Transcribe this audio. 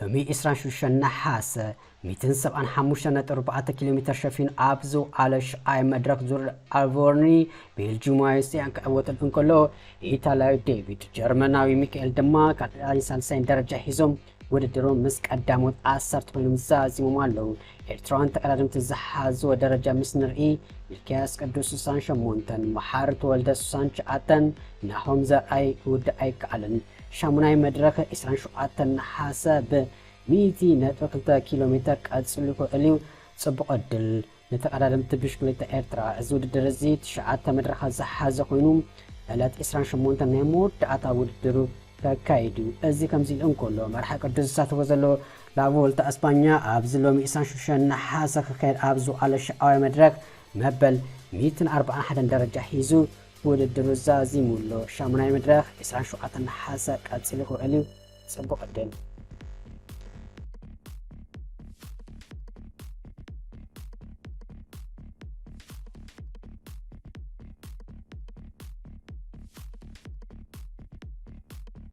ሎሚ ዕስራን ሽዱሽተን ነሓሰ ሚእትን ሰብዓን ሓሙሽተን ነጥቢ ኣርባዕተ ኪሎ ሜተር ሸፊኑ ኣብ ዝወዓለ ሻብዓይ መድረኽ ዙር ኣልቦርኒ ቤልጂማዊ ስቲያን ክዕወተሉ እንከሎ፣ ኢታልያዊ ዴቪድ፣ ጀርመናዊ ሚካኤል ድማ ካልኣይን ሳልሳይን ደረጃ ሒዞም ውድድሮም ምስ ቀዳሞት ዓሰርተ ኮይኖም ዛዚሞም ኣለዉ። ኤርትራውያን ተቐዳደምቲ ዝሓዝዎ ደረጃ ምስ ንርኢ፣ ሚልክያስ ቅዱስ ስሳን ሸሞንተን፣ መሓሪ ተወልደ ስሳን ትሽዓተን፣ ናሆም ዘርኣይ ክውዳእ ኣይከኣለን። ሻሙናይ መድረኽ ዕስራን ሸውዓተን ነሓሰ ብ ሚእቲ ነጥቢ ክልተ ኪሎ ሜተር ቀጺሉ ክውዕል እዩ። ጽቡቕ ዕድል ንተቐዳደምቲ ብሽክሌታ ኤርትራ። እዚ ውድድር እዚ ትሽዓተ መድረኻት ዝሓዘ ኮይኑ፣ ዕለት ዕስራን ሸሞንተን ናይ መወዳእታ ውድድሩ ከካይድ እዩ። እዚ ከምዚ ኢሉ እንከሎ፣ መርሓ ቅዱስ ዝሳተፎ ዘሎ ላቮልታ እስፓኛ ኣብዚ ሎሚ ዕስራን ሽዱሽተን ነሓሰ ክካየድ ኣብ ዝወዓለ ሻብዓይ መድረኽ መበል ሚእትን ኣርባዓን ሓደን ደረጃ ሒዙ ውድድሩ ዛዚሙ ኣሎ። ሻሙናይ መድረኽ ዕስራን ሸውዓተን ነሓሰ ቀጺሉ ክውዕል እዩ። ጽቡቕ ዕድል።